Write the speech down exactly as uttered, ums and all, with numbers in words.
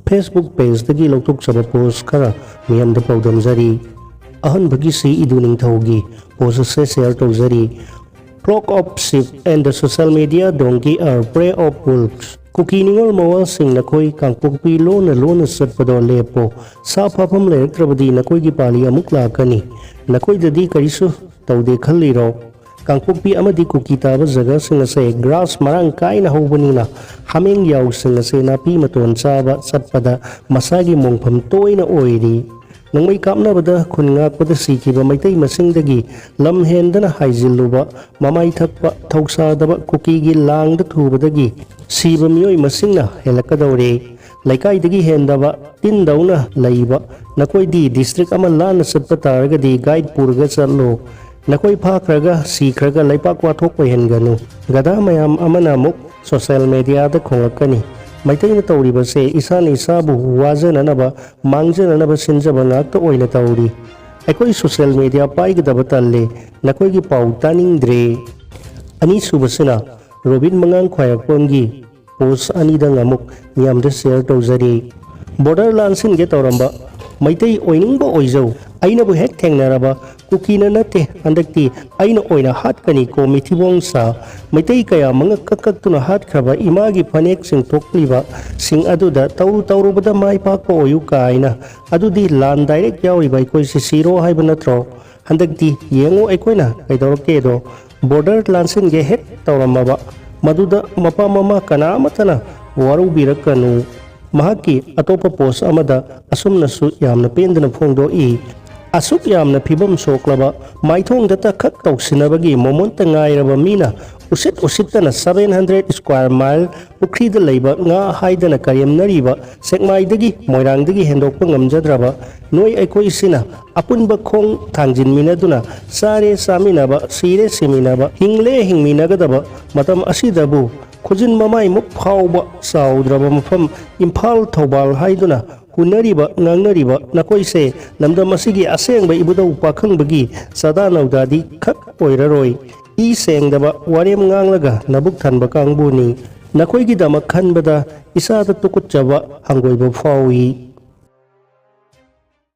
Facebook pageꯇꯒꯤ ꯂꯧꯊꯣꯛꯆꯕ post ꯈꯔ ꯃꯤꯌꯥꯝꯗ ꯄꯥꯎꯗꯝꯖꯔꯤ꯫ ꯑꯍꯥꯟꯕꯒꯤꯁꯤ ꯏꯗꯨ ꯅꯤꯡꯊꯧꯒꯤ post ꯑꯁꯦ share ꯇꯧꯖꯔꯤ꯫ Flock of sheep and the social media donkey are prey of wolves. ꯀꯨꯀꯤ ꯅꯤꯉꯣꯜ ꯃꯋꯥꯁꯤꯡ, ꯅꯈꯣꯏ ꯀꯥꯡꯄꯣꯛꯄꯤ ꯂꯣꯟꯅ ꯂꯣꯟꯅ ꯆꯠꯄꯗꯣ ꯂꯦꯞꯄꯣ꯫ ꯁꯥ ꯐꯥꯐꯝ ꯂꯩꯔꯛꯇ꯭ꯔꯕꯗꯤ ꯅꯈꯣꯏꯒꯤ ꯄꯥꯜꯂꯤ ꯑꯃꯨꯛ ꯂꯥꯛꯀꯅꯤ꯫ ꯅꯈꯣꯏꯗꯗꯤ ꯀꯔꯤꯁꯨ ꯇꯧꯗꯦ ꯈꯜꯂꯤꯔꯣ? ꯀꯥꯡꯄꯣꯛꯄꯤ ꯑꯃꯗꯤ ꯀꯨꯀꯤ ꯇꯥꯕ ꯖꯒꯥꯁꯤꯡ ꯑꯁꯦ grass ꯃꯔꯥꯡ ꯀꯥꯏꯅ ꯍꯧꯕꯅꯤꯅ ꯍꯥꯃꯦꯡ ꯌꯥꯎꯁꯤꯡ ꯑꯁꯦ ꯅꯥꯄꯤ ꯃꯇꯣꯟ ꯆꯥꯕ ꯆꯠꯄꯗ ꯃꯁꯥꯒꯤ ꯃꯣꯡꯐꯝ ꯇꯣꯏꯅ ꯑꯣꯏꯔꯤ꯫ ꯅꯣꯡꯃꯩ ꯀꯥꯞꯅꯕꯗ ꯈꯨꯟ ꯉꯥꯛꯄꯗ ꯁꯤꯈꯤꯕ ꯃꯩꯇꯩ ꯃꯁꯤꯡꯗꯒꯤ ꯂꯝ ꯍꯦꯟꯗꯅ ꯍꯥꯏꯖꯤꯜꯂꯨꯕ, ꯃꯃꯥꯏ ꯊꯛꯄ, ꯊꯧꯁꯥꯗꯕ ꯀꯨꯀꯤꯒꯤ ꯂꯥꯡꯗ ꯊꯨꯕꯗꯒꯤ ꯁꯤꯕ ꯃꯤꯑꯣꯏ ꯃꯁꯤꯡꯅ ꯍꯦꯜꯂꯛꯀꯗꯧꯔꯦ꯫ ꯂꯩꯀꯥꯏꯗꯒꯤ ꯍꯦꯟꯗꯕ ꯇꯤꯟꯗꯧꯅ ꯂꯩꯕ ꯅꯈꯣꯏꯗꯤ district ꯑꯃ ꯂꯥꯟꯅ ꯆꯠꯄ ꯇꯥꯔꯒꯗꯤ guide ꯄꯨꯔꯒ ꯆꯠꯂꯨ꯫ ꯅꯈꯣꯏ ꯐꯥꯈ꯭ꯔꯒ ꯁꯤꯈ꯭ꯔꯒ ꯂꯩꯄꯥꯛ ꯋꯥꯊꯣꯛ ꯑꯣꯏꯍꯟꯒꯅꯨ꯫ ꯒꯙꯥ ꯃꯌꯥꯝ ꯑꯃꯅ ꯑꯃꯨꯛ social mediaꯗ ꯈꯣꯡꯂꯛꯀꯅꯤ꯫ ꯃꯩꯇꯩꯅ ꯇꯧꯔꯤꯕꯁꯦ ꯏꯁꯥꯅ ꯏꯁꯥꯕꯨ ꯋꯥꯖꯅꯅꯕ, ꯃꯥꯡꯖꯅꯅꯕ ꯁꯤꯟꯖꯕ ꯉꯥꯛꯇ ꯑꯣꯏꯅ ꯇꯧꯔꯤ꯫ ꯑꯩꯈꯣꯏ social media ꯄꯥꯏꯒꯗꯕ ꯇꯜꯂꯦ꯫ ꯅꯈꯣꯏꯒꯤ ꯄꯥꯎ ꯇꯥꯅꯤꯡꯗ꯭ꯔꯦ꯫ ꯑꯅꯤꯁꯨꯕꯁꯤꯅ ꯔꯣꯕꯤꯟ ꯃꯉꯥꯡ ꯈ꯭ꯋꯥꯏꯔꯥꯛꯄꯝꯒꯤ post ꯑꯅꯤꯗꯪ ꯑꯃꯨꯛ ꯃꯤꯌꯥꯝꯗ share ꯇꯧꯖꯔꯤ꯫ Border ꯂꯥꯟꯁꯤꯟꯒꯦ ꯇꯧꯔꯝꯕ ꯃꯩꯇꯩ ꯑꯣꯏꯅꯤꯡꯕ ꯑꯣꯏꯖꯧ꯫ ꯑꯩꯅꯕꯨ ꯍꯦꯛ ꯊꯦꯡꯅꯔꯕ ꯀꯨꯀꯤꯅ ꯅꯠꯇꯦ, ꯍꯟꯗꯛꯇꯤ ꯑꯩꯅ ꯑꯣꯏꯅ ꯍꯥꯠꯀꯅꯤꯀꯣ ꯃꯤꯊꯤꯕꯣꯡ ꯁꯥ꯫ ꯃꯩꯇꯩ ꯀꯌꯥ ꯃꯉꯛ ꯀꯛ ꯀꯛꯇꯨꯅ ꯍꯥꯠꯈ꯭ꯔꯕ ꯏꯃꯥꯒꯤ ꯐꯅꯦꯛꯁꯤꯡ ꯊꯣꯛꯂꯤꯕꯁꯤꯡ ꯑꯗꯨꯗ ꯇꯧꯔꯨ ꯇꯧꯔꯨꯕꯗ ꯃꯥꯏ ꯄꯥꯛꯄ ꯑꯣꯏꯌꯨ ꯀꯥꯏꯅ꯫ ꯑꯗꯨꯗꯤ ꯂꯥꯟ direct ꯌꯥꯎꯔꯤꯕ ꯑꯩꯈꯣꯏꯁꯦ ꯁꯤꯔꯣ ꯍꯥꯏꯕ ꯅꯠꯇ꯭ꯔꯣ? ꯍꯟꯗꯛꯇꯤ ꯌꯦꯡꯉꯨ ꯑꯩꯈꯣꯏꯅ ꯀꯩꯗꯧꯔꯛꯀꯦꯗꯣ꯫ Border ꯂꯥꯟꯁꯤꯟꯒꯦ ꯍꯦꯛ ꯇꯧꯔꯝꯃꯕ ꯃꯗꯨꯗ ꯃꯄꯥ ꯃꯃꯥ ꯀꯅꯥ ꯑꯃꯠꯇꯅ ꯋꯥꯔꯧꯕꯤꯔꯛꯀꯅꯨ꯫ ꯃꯍꯥꯛꯀꯤ ꯑꯇꯣꯞꯄ post ꯑꯃꯗ ꯑꯁꯨꯝꯅꯁꯨ ꯌꯥꯝꯅ ꯄꯦꯟꯗꯅ ꯐꯣꯡꯗꯣꯛꯏ, "ꯑꯁꯨꯛ ꯌꯥꯝꯅ ꯐꯤꯕꯝ ꯁꯣꯛꯂꯕ, ꯃꯥꯏꯊꯣꯡꯗꯇ ꯈꯛ ꯇꯧꯁꯤꯟꯅꯕꯒꯤ ꯃꯣꯃꯣꯟꯇ ꯉꯥꯏꯔꯕ ꯃꯤꯅ ꯎꯁꯤꯠ ꯎꯁꯤꯠꯇꯅ seven hundred square mile ꯄꯨꯈ꯭ꯔꯤꯗ ꯂꯩꯕ ꯉꯥ ꯍꯥꯏꯗꯅ ꯀꯔꯦꯝꯅꯔꯤꯕ, ꯁꯦꯛꯃꯥꯏꯗꯒꯤ ꯃꯣꯏꯔꯥꯡꯗꯒꯤ ꯍꯦꯟꯗꯣꯛꯄ ꯉꯝꯖꯗ꯭ꯔꯕ ꯅꯣꯏ ꯑꯩꯈꯣꯏꯁꯤꯅ ꯑꯄꯨꯟꯕ ꯈꯣꯡ ꯊꯥꯡꯖꯤꯟꯃꯤꯟꯅꯗꯨꯅ ꯆꯥꯔꯦ ꯆꯥꯃꯤꯟꯅꯕ, ꯁꯤꯔꯦ ꯁꯤꯃꯤꯟꯅꯕ, ꯍꯤꯡꯂꯦ ꯍꯤꯡꯃꯤꯟꯅꯒꯗꯕ ꯃꯇꯝ ꯑꯁꯤꯗꯕꯨ ꯈꯨꯖꯤꯟ ꯃꯃꯥꯏꯃꯨꯛ ꯐꯥꯎꯕ ꯆꯥꯎꯗ꯭ꯔꯕ ꯃꯐꯝ ꯏꯝꯐꯥꯜ, ꯊꯧꯕꯥꯜ ꯍꯥꯏꯗꯨꯅ ꯍꯨꯟꯅꯔꯤꯕ, ꯉꯥꯡꯅꯔꯤꯕ ꯅꯈꯣꯏꯁꯦ ꯂꯝꯗꯝ ꯑꯁꯤꯒꯤ ꯑꯁꯦꯡꯕ ꯏꯕꯨꯙꯧ ꯄꯥꯈꯪꯕꯒꯤ ꯆꯥꯗꯥ ꯅꯧꯗꯥꯗꯤ ꯈꯛ ꯑꯣꯏꯔꯔꯣꯏ꯫ ꯏ ꯁꯦꯡꯗꯕ ꯋꯥꯔꯦꯝ ꯉꯥꯡꯂꯒ ꯅꯕꯨꯛ ꯊꯟꯕ ꯀꯥꯡꯕꯨꯅꯤ꯫ ꯅꯈꯣꯏꯒꯤꯗꯃꯛ ꯈꯟꯕꯗ ꯏꯁꯥꯗ ꯇꯨꯀꯠꯆꯕ ꯍꯪꯒꯣꯏꯕ ꯐꯥꯎꯏ꯫